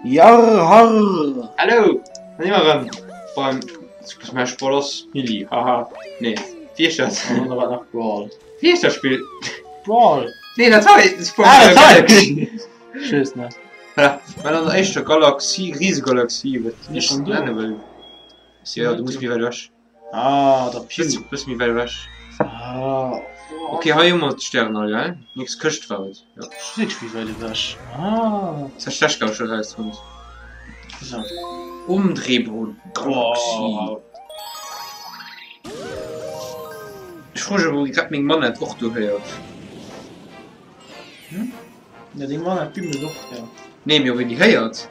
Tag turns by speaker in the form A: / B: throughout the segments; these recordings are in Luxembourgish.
A: Jarr harr!
B: Hallo! Da si mer erëm beim Super Smash Bros. Melee, haha. Nee, wéi heescht dat?
A: An da war nach Brawl.
B: Wéi heescht dat Spill?
A: Brawl!
B: Nee, dat hei! Super
A: Ah,
B: Mario
A: dat hei!
B: Galaxy.
A: Ech weess net.
B: Voilà, mir an der éischter Galaxie, Risegalaxie, wat
A: Sinn
B: ech
A: schon do?
B: nenne wëll. Jo, du muss méi wäit ewech.
A: Ah, der Pew.
B: Bëssi, bëssi méi wäit ewech.
A: Ah.
B: Okay, hei hu mer d'Stären all, gell? Nächst Këscht war et, jo.
A: Ech si wierklech méi wäit ewech. Ah.
B: Das hat ech glaub ech scho rausfonnt.
A: So.
B: Umdrehbrot Galaxie.
A: Oh.
B: Ech froe mech, ob grad meng Manette och do héiert.
A: Hm? Ja, deng Manette bimmelt och, ja.
B: Nee, mee ob een déi héiert.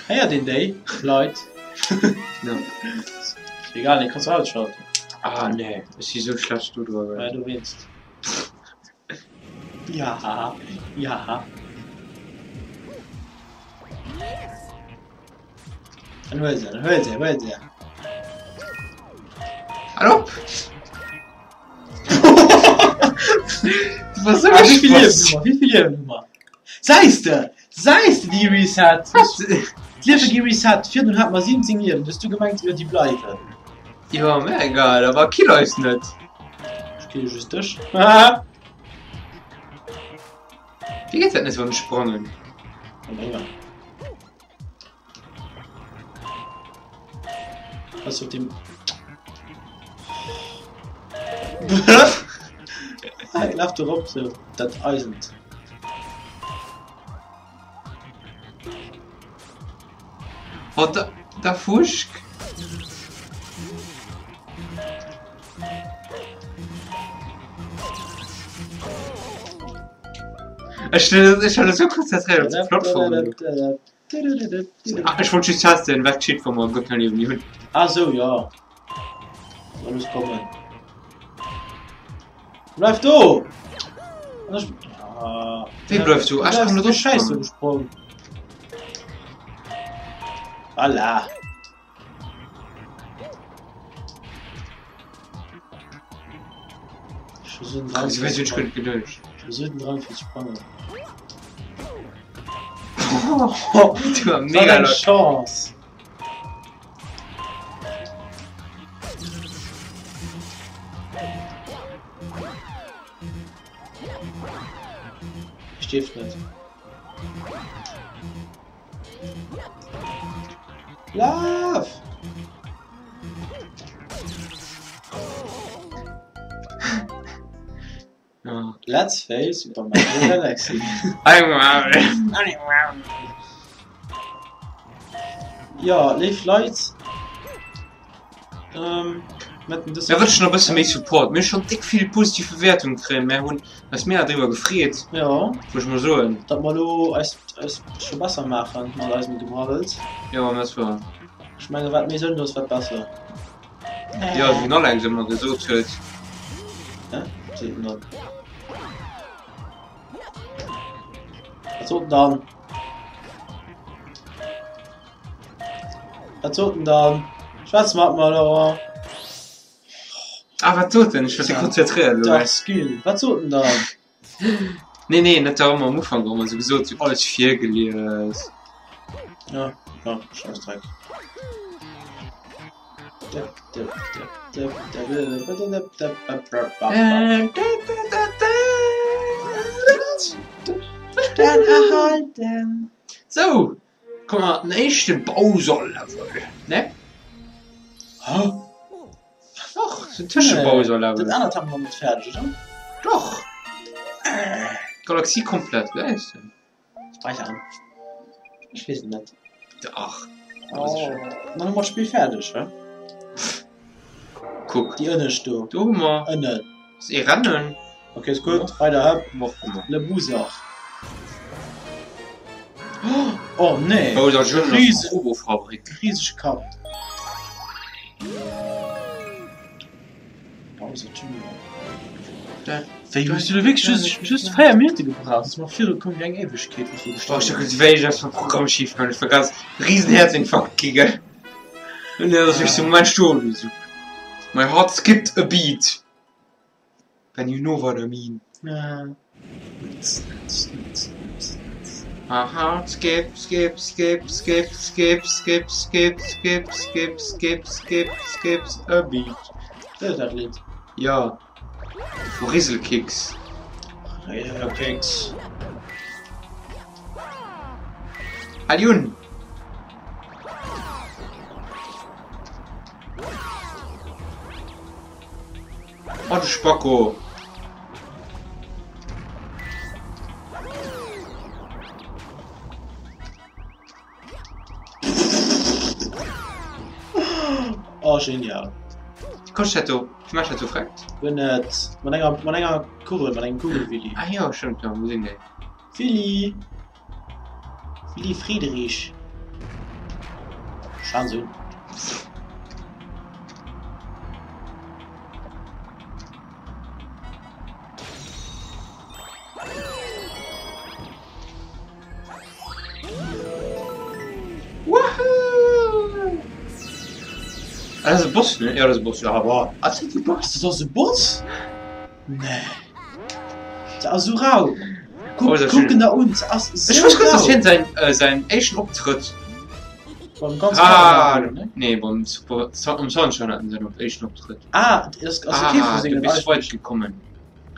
A: Héiert een déi, Leit?
B: Ja.
A: Egal, déi kanns du ausschalten.
B: Ah nee, ech si sou schlecht do dran.
A: Ja, dowéinst. Ja, ja. Dann huel se, dann huel se, huel se.
B: Hal op! Du warst so
A: Ah, wéi vill Liewen
B: Spaß.
A: hu mer? Wéi vill Liewen hu mer? Säis de! Säis de déi Reset! D'Liewe gi reset. Virdrun hat mer 17 Liewen. Du hues du gemengt, jo, déi bleiwen.
B: Jo, mir egal, awer kill eis net.
A: Ech kille just dech.
B: Wéi geet dat net wann ech sprangen?
A: An enger. Was op dem. Laf erop so dat eisent.
B: What the, the fuck? Ech ech hat so konzentriert op die Plattform. Ah, ech wollt just testen, wat geschitt, wa mer guer keng Liewen méi hunn.
A: Ah sou, ja. Soll es kommen. Bleif do! Ah,
B: Wéi bleif do? Ah, ech kann net
A: Scheiße
B: opsprangen.
A: gesprong. Voilà. Ech hu sou den Drang
B: Wéi sinn ech guer net geduecht.
A: Ech hu sou den Drang fir ze sprangen.
B: Du war mega
A: Wat eng
B: luck.
A: Chance! Ech dierf net. Laf!
B: Ja.
A: Let's face Super Mario Galaxy. Ja, léif Leit. Ähm, mir haten dës
B: Mir wënschen e bësse méi Support. Mir hu schonn déck vill positiv Bewäertungen kréien. Mir hunn eis mega driwwer gefreet,
A: Ja,
B: muss ech mol soen.
A: datt mer elo eis, eis scho besser maachen mat eisem Gebraddels.
B: Jo, dat war.
A: Ech menge wat méi sënnlos, wat besser.
B: Jo, wéi den Alex ëmmer gesot huet.
A: Hä? Wat seet en dann? Wat sot en dann? Wat sot en dann? Schwätz mat mer, Laurent.
B: Ah, wat sot en? Ech war ze konzentréiert elo.
A: Dark Skill. Wat sot en dann?
B: Nee, nee, net darum am Ufank ëmmer sou gesot, sou alles virgelies.
A: Ja, ja, Scheißdreck.
B: Stern erhalten. Sou, komm mal, den éischte Bowser-Level, ne?
A: Hä?
B: Och, den Tësche-Bowser-Level.
A: Dat anert hat mer net fäerdeg, oder?
B: Doch. Galaxie komplett, wéi heescht den?
A: Speichern. Ech weess et net.
B: Ach,
A: Oh, dann hu mer d'Spill fäerdeg, hä?
B: Kuck.
A: Déi ënnescht do.
B: Do hu mer.
A: Ënnen.
B: Ass ee Rennen.
A: Ok, ist gutt. Weider, hëpp.
B: Mach hu mer.
A: Le Boozer. Oh nee.
B: Bowser Junior
A: Riese-
B: Robofabrik.
A: Riesege Kapp. Bowser Junior. Wéi hues du do wierklech just, just 4 Minutte gebraucht? Das ass mer virukomm wéi eng Éiwegkeet, wou s du
B: Oh, ich
A: gestuerwen
B: hab gewusst, wéi ich das vom Programm schief kann. Ich vergaß riesen Herzinfarkt kriegen. Und dann ist ich so, Moment stoen. So. My heart skipped a beat. When you know what I mean.
A: Ja.
B: My heart skip, skip, skip, skip, skip, skip, skip, skip, skip, skip, skip, skips a beat.
A: Dat ass dat Lidd.
B: Jo, vu Rizzle Kicks.
A: Rizzle Kicks.
B: Hal un! Oh du Spacko!
A: Oh genial.
B: Kosch dat do, wéi mach dat do freckt?
A: Guer net. Mat enger, mat enger Kugel, mat engem Kugelwilli.
B: Ah jo, stëmmt, jo, wou sinn déi?
A: Willi! Willi Friedrich. Schauen Sie.
B: Woohoo! Ah, dat ass e Boss, ne? Jo, dat ass e Boss.
A: Ja, aber.
B: Ah, dat ass e Boss.
A: Das ass e Boss? Nee. Se ass sou rau. Kuck,
B: Oh, das
A: kuck
B: schön.
A: en der un. Se ass
B: Ech
A: sou
B: wosst guer net, dass
A: rau.
B: hien säin, äh, säin éischten Optrëtt.
A: Beim ganz
B: Ah,
A: Mario, ne?
B: nee, beim Super, am Sunshine hat en säin éischten Optrëtt.
A: Ah, das ass okay
B: Ah,
A: vu
B: du
A: sengen
B: bist
A: Eis.
B: weit gekommen.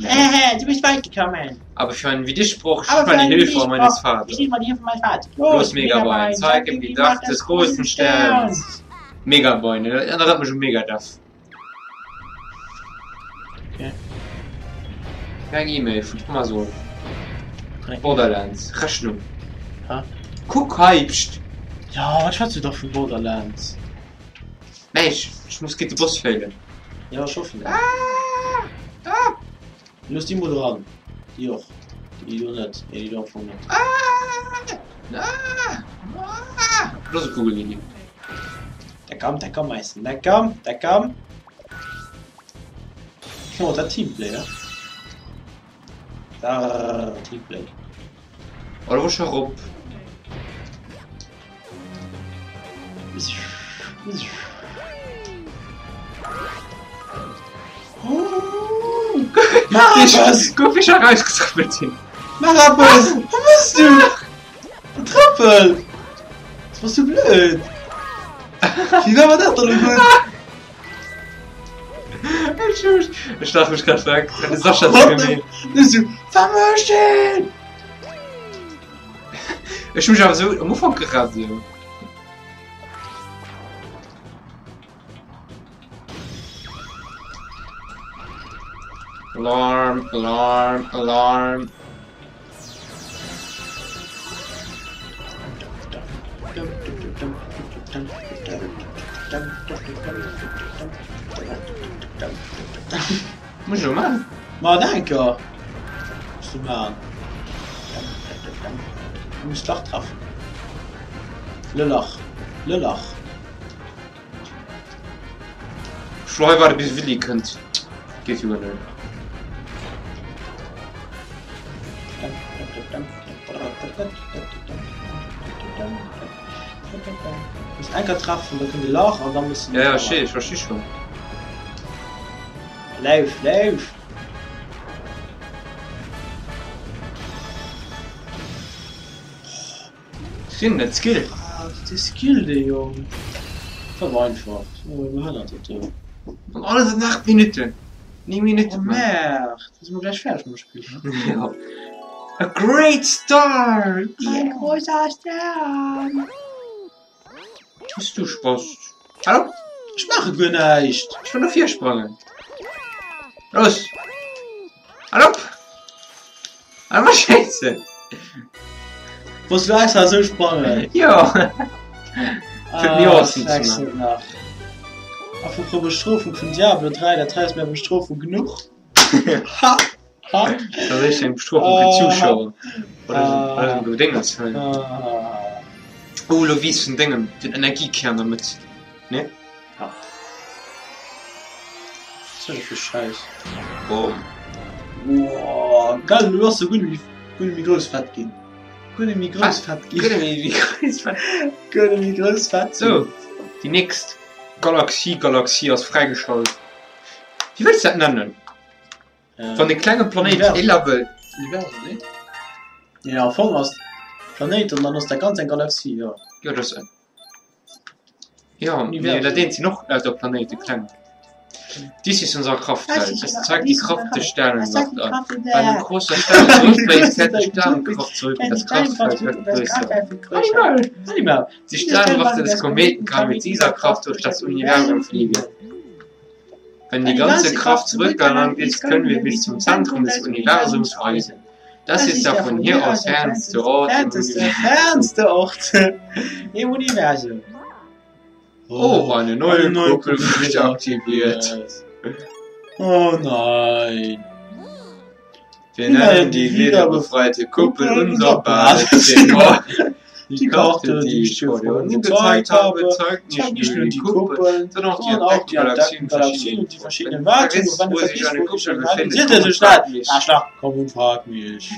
A: Hehe, du bist weit gekommen.
B: Aber für ein wie dich brauch ich
A: Aber
B: nicht mal
A: für
B: die
A: einen wie
B: Hilfe
A: dich
B: meines
A: brauch ich
B: Vaters.
A: nicht mal die Hilfe meines Vaters.
B: Los,
A: Los,
B: Megabein,
A: Megabein,
B: zeig
A: zeig
B: ihm
A: ihm
B: die
A: die
B: Macht
A: Macht
B: des
A: des
B: großen
A: großen
B: Sterns.
A: Sterns.
B: Megabein, ne? Das erinnert mich un Megadeth.
A: Okay.
B: Eng E-Mail vun Amazon. Borderlands, Rechnung.
A: Ha?
B: Kuck hei, pst.
A: Ja, wat schwätzt du da vu Borderlands?
B: Nee, ech, ech muss géint de Boss failen.
A: Ja, ech hoffen et.
B: Ah! Ah!
A: Looss déi mol dran. Déi och. Déi do net. Nee, déi do am Fong net.
B: Ah! Ah! Ah! Los e Kugel ginn.
A: Da komm, da komm, Meissen. Da komm, da komm. Oh, dat Teamplay, ne? Da, Teamplay.
B: Oh, da rutsch erop.
A: Mach eppes!
B: Guck, wéi ech erausgetrëppelt sinn.
A: Mach eppes! Wou bass du? Du Trëppel! Bass du blöd? Wéi war dat dann elo gutt?
B: Ech hu mech, ech lach mech grad weg. De Sascha ass gemein.
A: Du so, wat mécht deen?
B: Ech hu mech awer sou am Ufank gerett, jo. Alarm, Alarm, Alarm. Muss ech elo man?
A: Ma denker muss du man. Du muss d'Lach treffen. Le Lach, le Lach.
B: Ech wou hei waarde bis Willy kënnt. Geet jo guer net.
A: Muss enker treffen, da kënnt e Lach an da muss
B: Ja, ja, ech ech versti schon.
A: Lauf, lauf!
B: Sinn net Skill.
A: Ah, de Skill dee Jong. Dat war einfach. Behënnert dat do.
B: An alles an 8 Minutten. 9 Minutten.
A: Oh merde, da si mer gläich fäerdeg mam Spill.
B: Ja. A great star!
A: Ein großer Stern!
B: Hues du Spaß? Hallo?
A: Ech maache guer näischt.
B: Ech wëll no vir sprangen. Los! Hal op! Hal op schéissen!
A: Wolls du extra esou sprangen?
B: Jo! Fir méi awesome ze man.
A: Nach. Apropos Bestrofung vun Diablo 3, dat hei ass mir Bestrofung genuch. Ha! Ha!
B: Dat ass echt eng Bestrofung fir d'Zuschauer. Oder esou Déngens hei. Oh, lo wiisst vun dengem den Energiekern der Mëtt, ne?
A: Ja. Was ist das für Scheiß?
B: Boom.
A: Boah, geil, du hast so guer net méi grouss fett ginn. Guer net méi grouss fett ginn.
B: Guer net méi grouss fett.
A: Guer net méi grouss fett
B: ginn. So, déi nächst Galaxie, Galaxie ass fräigeschalt. Wéi wëlls du dat nennen? Wann e klenge Planéit ee Level.
A: Universum, nee? Jo, am Fong ass. Planéiten an dann ass dat ganz eng Galaxie, jo.
B: Jo, dat ass. Jo, mee dat eent sinn och lauter Planéite, kleng. Dies ist unser Kraftfeld. Es zeigt die Kraft des Sternennacht an. Wenn ein großer Stern zurückbleibt, kehrt die Sternenkraft zurück und das Kraftfeld wird größer.
A: Animal.
B: Die Sternwarte des Kometen kann mit dieser Kraft durch das Universum fliegen. Wenn die ganze Kraft zurückerlangt ist, können wir bis zum Zentrum des Universums reisen. Das ist der von hier aus fernste Ort im
A: Fernste,
B: Universum.
A: fernste Ort im Universum.
B: Oh, eine neue Kuppel wird aktiviert.
A: Oh nein.
B: Wir nennen die wiederbefreite Kuppel unser Badezimmer. Die Karte, die ich dir vorhin gezeigt habe, zeigt nicht nur die Kuppel, sondern auch die
A: sondern auch die
B: entdeckten
A: entdeckten
B: Galaxien
A: Galaxien
B: und
A: und die verschiedenen
B: Wenn du
A: Warten.
B: vergisst,
A: Wenn du
B: wo sich
A: vergisst,
B: eine
A: wo sich
B: Kuppel
A: eine
B: befindet,
A: Sind
B: komm
A: das
B: und
A: schnell?
B: frag mich.
A: Arschloch, komm und frag mich.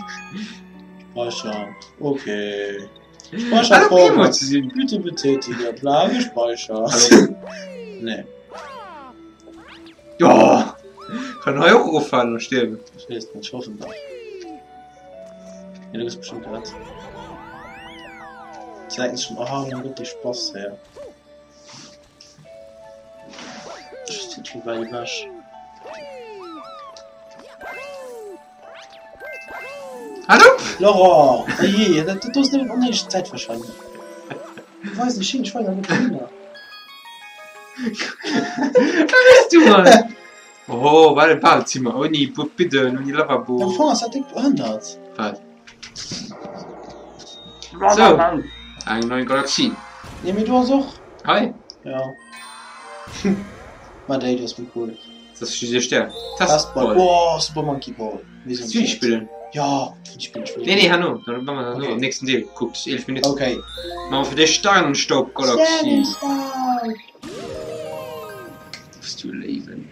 A: Speichern. Okay. Speicher
B: Hallo,
A: vor.
B: Primo zu sinn.
A: Bitte betätige Plan gespeichert.
B: Hallo.
A: Nee,
B: Jo! Kann hei och erofalen a stierwen.
A: ich weiß nicht, ich hoffe doch. Ja, du bist bestimmt gerett. Zeig schon, oh mein Gott, die Spaß her. Das ist schon weit weg.
B: Hallo!
A: Laurent! Oje, dat dat ass nëmmen onnéideg Zäitverschwendung. Ich weiß nicht, ich weiß nicht, Kinder.
B: Wat du Mann? Oh, wat e Badezimmer ouni Bidden, ouni
A: Am
B: Lavabo.
A: Fong ass dat déck behënnert.
B: Wat? So, eng nei Galaxie.
A: Nee, mee du ass och.
B: Hei,
A: Ja. Ma déi, déi ass méi cool.
B: dat ass just e Stär.
A: Testball.
B: Testball.
A: Oh, Super Monkey Ball. Mir
B: Willst du nicht spillen?
A: Ja, ich spielen, ich spielen.
B: Nee, nee, herno. Dann machen wir herno.
A: Okay.
B: Am nächsten Deel. Kuck, das ist 11 Minuten.
A: Okay.
B: Machen wir für dich Sternenstaub-Galaxie.
A: Sternenstaub.
B: Bist du Leben.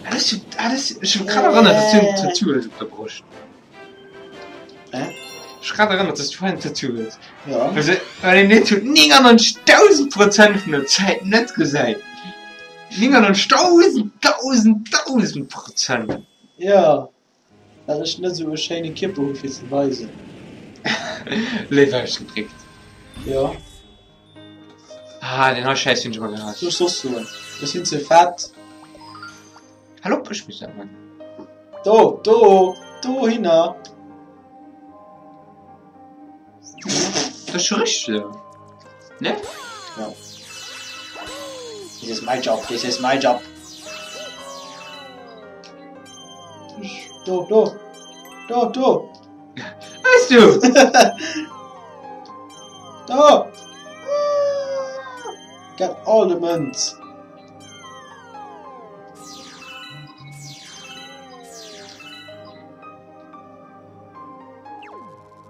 B: Ah, das ist, ah, das ist, ich hab grad erinnert, dass du ein Tattoo hast auf der Brust.
A: Hä?
B: Ich grad erinnert, dass du ein Tattoo hast.
A: Ja.
B: Also, weil den net huet 99.000 Prozent vun der Zäit net gesäit. 99.000, 1000, 1000 Prozent.
A: Ja. Well ech net esou e schéine Kierper hu fir ze weisen.
B: Léif ausgedréckt.
A: Ja.
B: Ah, den hei Schäiss hunn ech ëmmer gehat.
A: Soll ech soss soen? Ech sinn ze fett.
B: Hal op, ech muss dat man.
A: Do, do, dohinner.
B: Dat ass scho richteg esou. Ne?
A: Ja. This is my job, this is my job. Do, do. Do, do.
B: Weess du?
A: Do! Get all the Mënz.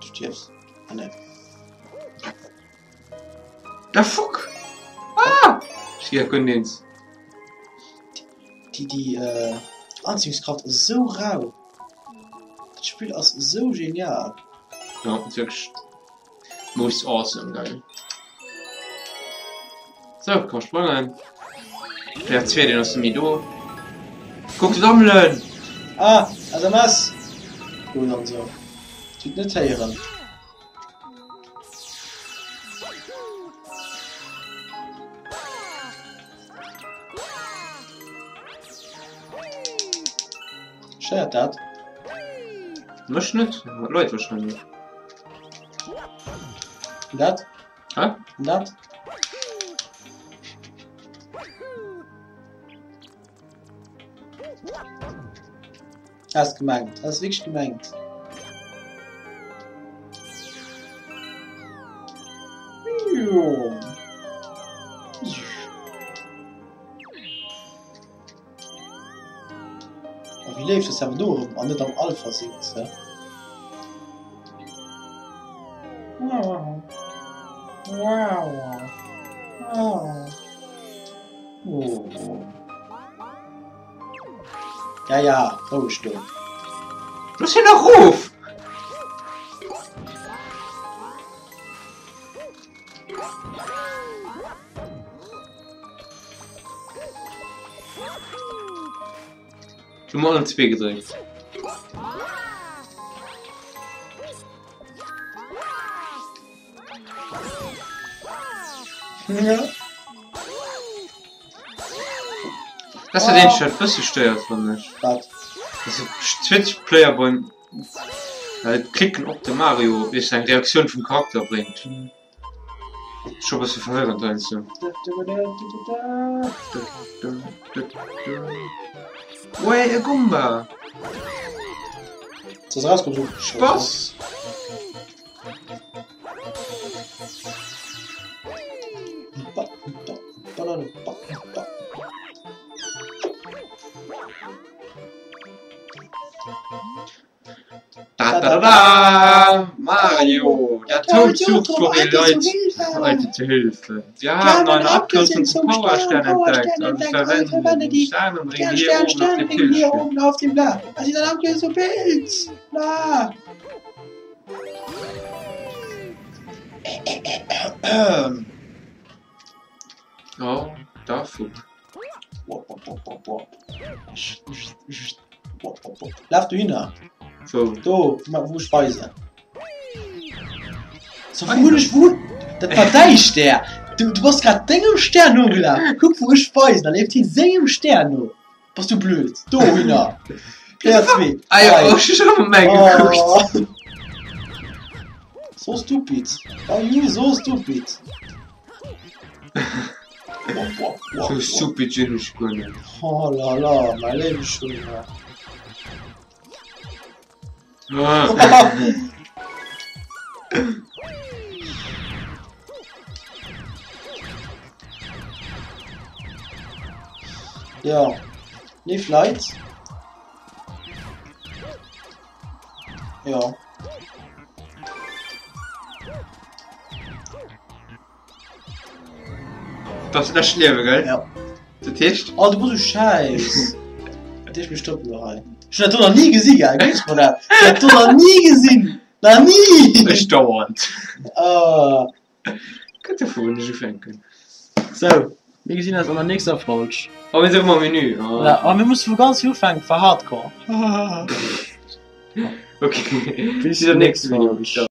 A: Du stierfs. Ah, nee.
B: Da fuck! Ah! Ech gi guer neens.
A: Déi, déi äh, Anziehungskraft ass esou rau. Dat Spill ass esou genial.
B: Ja, ist wirklich most awesome geil. So, komm sprangen. Der zweite ass méi do. Kuck sammelen!
A: Ah, SMS! Gut an so. Tut net héieren. Stéiert dat?
B: Mech net, Leit wahrscheinlech.
A: Dat?
B: Hä?
A: Dat? Ass gemengt, ass wierklech gemengt. Oh, wéi léif, dass se awer do erëm an net am Alpha sinn, ze. Oh. Ja, ja, roueg do.
B: Looss hien erof! Ech hu mol allen zwee gedréckt.
A: Ja.
B: Dat ass dat eenzegt wat bësse stéiert fannen ech.
A: Wat?
B: Dass de Switch Player beim Klicken op de Mario weess eng Reaktioun vum Charakter bréngt. Scho bësse verwirrend heiansdo. Way e Gumba! Spass! Da da da! Mario, der Toad sucht vor die Leute, Leute zu Hilfe. Wir haben eine Abkürzung zum Powerstern entdeckt und verwenden den Sternenring hier oben auf dem Pilz.
A: Das ist eine Abkürzung zum Pilz. Bla.
B: Oh, da fuck.
A: Laf du hinner.
B: Wou?
A: Do, wou ech weisen. So, wou hunn ech, wou hunn, dat war däi Stär. Du, du bass grad dengem Stär nogelaf. Kuck, wou ech weisen, da leeft hie sengem Stär no. Bass du blöd? Dohinner! Player 2.
B: Ah ja, oh, ich hab mal geguckt.
A: Oh. So stupid. Are you so stupid?
B: So stupid sinn ech guer net.
A: Oh la la, mein Leben schon.
B: Ah.
A: Ja, léif Leit. Ja.
B: Dat ass lescht Liewe, gell?
A: Ja.
B: Dat heescht?
A: Oh, du bass sou schäiss. Dat heescht, mir stoppen elo hei. Ech hunn dat do nach ni gesi, gell? Gleefs mer dat? Ech hunn dat do nach ni gesinn! Nach ni!
B: Ech dauernd.
A: Oh.
B: Gëtt dovun wou ech ufänken.
A: Sou, mir gesinn eis an der nächster Folg.
B: Oh, mir si rëm am Menü. Oh.
A: Ja, a mir musse vu ganz vir ufänken, war hardcore.
B: Okay, bis zum nächsten Video.